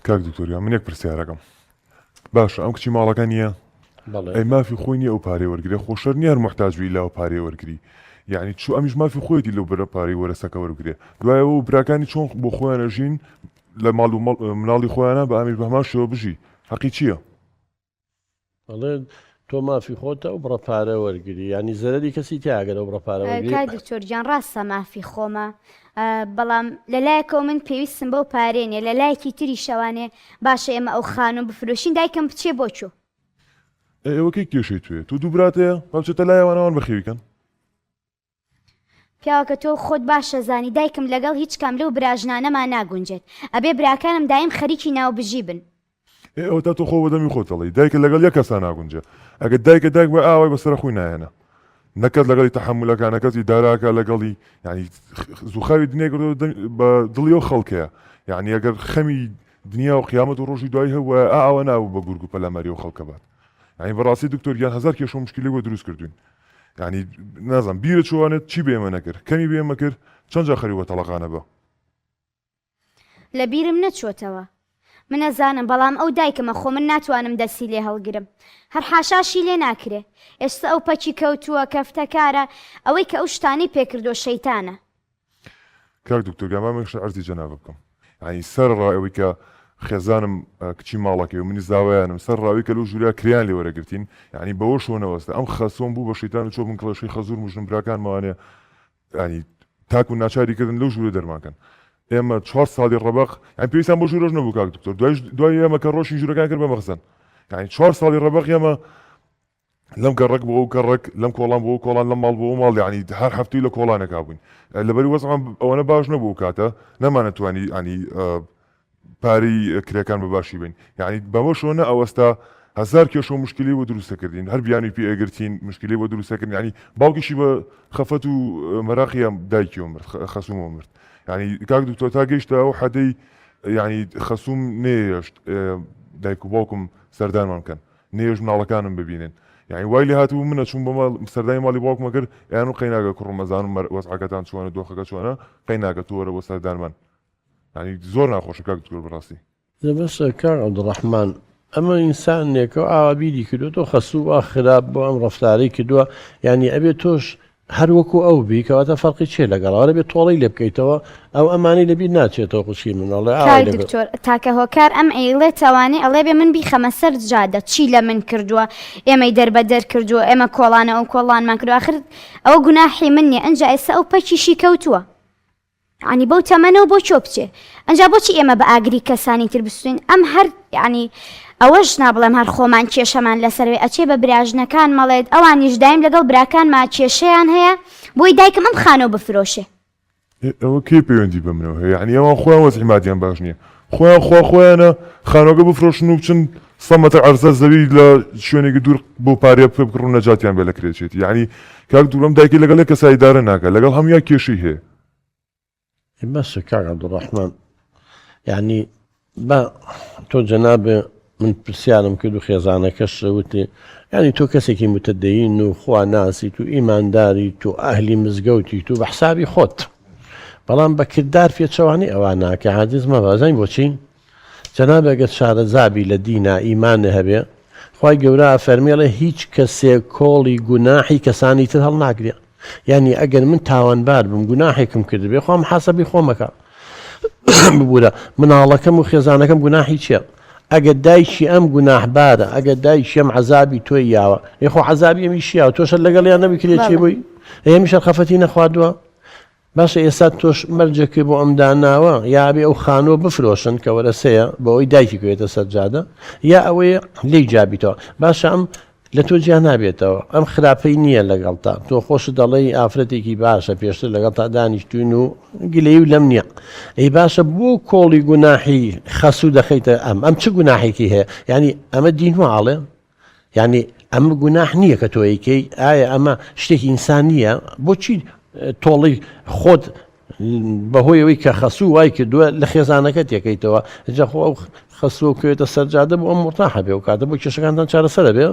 کاک دکتۆر گیان من یەک پرسیارەکەم باشە ئەم کچی ماڵەکە نییە ئەی مافی خۆی نییە ئەو پارەی وەرگێ خۆ شەر نییە هەر محتاج بی ئیلا ئەو پارەی وەرگری یعنی چوو ئەمیش مافی خۆیەتی لەو بەرە پارەی وەرەسەکە وەرگرێ دوایەوە و براکانی چۆن بۆ خۆیان ئەژین لە ماڵ و مناڵی خۆیانە بە ئەمیش بە هەمان شێوە بژی حەقی چییە؟ ئەڵێ تۆ مافی خۆتە ئەو بڕە پارە وەرگری یانی زەرەری کەسی تیا ئەگەر ئەو بڕە پارە وەرگری. کاک دکتۆر گیان ڕاستە مافی خۆمە بەڵام لەلایەکەوە من پێویستم بەو پارەیە نیە لەلایەکی تریشەوانێ باشە ئێمە ئەو خانوو بفرۆشین دایکم بچێ بۆ کوێ؟ ئەی ئەوە کەی کێشەی توێ تۆ دوو برات هەیە با بچێتە لای ئەوان ئەوان بەخێوی کەن. پیاوەکە تۆ خۆت باش ئەزانی دایکم لەگەڵ هیچ کام لەو براژنانەما ناگونجێت ئەبێ براکانم دایم خەریکی ناوبژی بن. ئێ ئەوەتا تۆ خۆ بەدەمی خۆت ئەڵێی دایکت لەگەڵ یەک کەسا ناگونجێ ئەگەر دایکت دایک بوایە ئاوای بەسەر خۆی ناهێنا نە کەس لەگەڵی تەحەمول ئەکا نە کەس ئیدارە ئەکا لەگەڵی یانی زووخاوی دنیای کردووە بە دڵی ئەو خەڵکەیە یانی ئەگەر خەمی دنیا و قیامەت و ڕۆژی دوایی هەبوایە ئا ئاوا نابوو بە گورگ و پەلاماری ئەو خەڵکە بات یانی بەڕاستی دکتۆر گیان هەزار کێشە و مشکیلەی بۆ دروست کردوین یانی نازانم بیرە چۆوانێت چی بە ئێمە نەکرد کەمی بە ئێمە کرد چەند جار خەریک بووە تەڵەقانە بە. لە بیرم نەچۆتەوە. من ئەزانم بەڵام ئەو دایکمە خۆ من ناتوانم دەستی لێ هەڵگرم هەر حاشاشی لێ ناکرێ ئێستا ئەو پەکی کەوتووە کەفتەکارە ئەوەی کە ئەو شتانەی پێکردووە شەیتانە. کاک دکتۆر گیان با من شتێک عەرزی جەنابت بکەم یانی سەرەڕای ئەوەی کە خێزانم کچی ماڵەکەی و منی زاوایانم سەرەڕای کە لەو ژوورە کرێیان لێ وەرەگرتین یانی بەوەشەوە نەوەستا ئەم خەسووم بوو بە شەیتان و چۆ بن کڵێشەی خەزوورم و ژنم براکانمەوانێ یانی تاکو ناچاری کردن لەو ژوورە دەرمان کەن ئێمە چوار ساڵی ڕەبەق یان پێویستان بۆ ژوورەش نەبوو کاک دکتۆر دوای دوای ئێمە کە ڕۆشی ژوورەکان کرد بە مەخزەن یانی چوار ساڵی ڕەبەق ئێمە لەم گەڕەک بۆ ئەو گەڕەک لەم کۆڵان بۆ ئەو کۆڵان لەم ماڵ بۆ ئەو ماڵ یانی هەر هەفتەی لە کۆڵانێکا بووین لەبەری وەزعمان ئەوەنە باش نەبوو ئەو کاتە نەمانەتوانی ینی پارەی کرێکان بە باشی بین یعنی بەمەشەوە نە ئەوەستا هەزار کێشە و مشکلی بۆ دروستەکردین هەر بیانوی پێ ئەگرتین مشکلی بۆ دروستەکردن ینی باوکیشی بە خەفەت و مەراقیان دایکیەوە مرد خەسومەوە مرد ینی کاک دکتۆر تا گەیشتە ئەو حەدەی ینی خەسوم نێشت دایک و باوکم سەردانمان بکەن نەیەشت مناڵەکانم ببینن یانی وای لێ هاتبوو من ئەچووم بۆ ماڵ سەردانی ماڵی باوکم ئەکرد ئەیان و قەیناکە کوڕم ئەزانم مەر وەزعەکەتان چۆنە دۆخەکە چۆنە قەیناکە تۆ وەرە بۆ سەردانمان یانی زۆر ناخۆشە کاک دکتۆر بەڕاستی. دە بەسە کاک عەبدوڕەحمان ئەمە ئینسانێکە و ئاوا بیری کردووە تۆ خەسوو وا خراپ بۆ ئەم ڕەفتارەی کردووە یانی ئەبێ تۆش هەر وەکو ئەو بی کەواتە فەرقی چیە لەگەڵ ئەوە بێ تۆڵەی لێ بکەیتەوە ئەو ئەمانەی لەبیر ناچێتەوە خوشکی من ئەڵێ ئاوای کاک لەگەڵ دکتۆر تاکە هۆکار ئەم ئەیڵێ تەوانێ ئەڵێ بێ من بیخەمە سەر جادە چی لە من کردووە ئێمەی دەربەدەر کردووە ئێمە کۆڵانە ئەو کۆڵانمان کردووە ئاخر ئەوە گوناحی من نیە ئەنجا ئێستا ئەو پەکیشی کەوتووە یانی بەو تەمەنەوە بۆ کوێ بچێ ئەنجا بۆچی ئێمە بە ئاگری کەسانی تر بسوین ئەم هەر یعنی ئەوەش نابڵێم هەر خۆمان کێشەمان لەسەر بێ ئەچێ بە براژنەکان مەڵێت ئەوانیش دایم لەگەڵ براکانما کێشەیان هەیە بۆی دایکم ئەم خانوو بفرۆشێ. ئەوە کەی پەیوەندی بە منەوە هەیە یعنی ئەوان خۆیان وەزعی مادیان باش نییە خۆیان خوا خۆیانە خانوەکە بفرۆشن و بچن سە مەتر عەرزە زەوی لە شوێنێکی دوور بۆ پارەیە پێ بکڕن و نەجاتیان بێ لە کرێچێتی یعنی کاک دوورم دایکی لەگەڵ یەک کەسا ئیدارە ناکا لەگەڵ هەموویان کێشەی هەیە. بەسە کاک عەبدولڕەحمان یعنی با تۆ جەنابێ من پرسیارم کرد و خێزانەکەش وتی یعنی تۆ کەسێکی متدەین و خوا ناسیت و ئیمانداری تو ئەهلی مزگەوتی تو بە حسابی خۆت بەڵام بە کردار پێچەوانەی ئەوە ناکە عاجز مەبە ئەزانی بۆچی جەنابێ ئەگەر شارەزابی لە دینا ئیمانێ هەبێ خوای گەورە ئەفەرمێ ئەڵێ هیچ کەسێ کۆڵی گوناحی کەسانی تر هەڵناگرێ یعنی ئەگەر من تاوانبار بم گوناحێکم کردبێ خوا محاسبەی خۆمەکە ببورە مناڵەکەم و خێزانەکەم گوناحی چییە ئەگەر دایکی ئەم گوناحبارە ئەگەر دایکی ئەم عەزابی تۆی یاوە یخۆ عەزابی ئەمی شیاوە تۆشە لەگەڵیان نەبی کرێ چی بووی ئەمیشە خەفەتی نەخواردووە باشە ئێستا تۆش مەرجێکی بۆ ئەم داناوە یا ئەبێ ئەو خانووە بفرۆشن کە وەرەسەیە بۆ ئەوەی دایکی کەوێتە سەر جادە یا ئەوەیە لێی جابیتەوە باشە ئەم لە تۆ جیا نابێتەوە ئەم خراپەی نییە لەگەڵتا تۆ خۆش دەڵێی ئافرەتێکی باشە پێشتر لەگەڵتا دانیشتوین و گلەیی و لەم نییە ئەی باشە بۆ کۆڵی گوناحی خەسوو دەخەیتە ئەم ئەم چ گوناحێکی هەیە یعنی ئەمە دین واڵێ یانی ئەمە گوناح نییە کە تۆ ئەیکەی ئایا ئەمە شتێکی ئینسان نییە بۆچی تۆڵی خۆت بەهۆی ئەوەی کە خەسوو وای کردووە لە خێزانەکە تێکەیتەوە جا خۆ ئەو خەسووە بکەوێتە سەرجادە بۆ ئەم مرتاحە بێ و کاتە بۆ کێشەکانتان چارەسەرە بێ.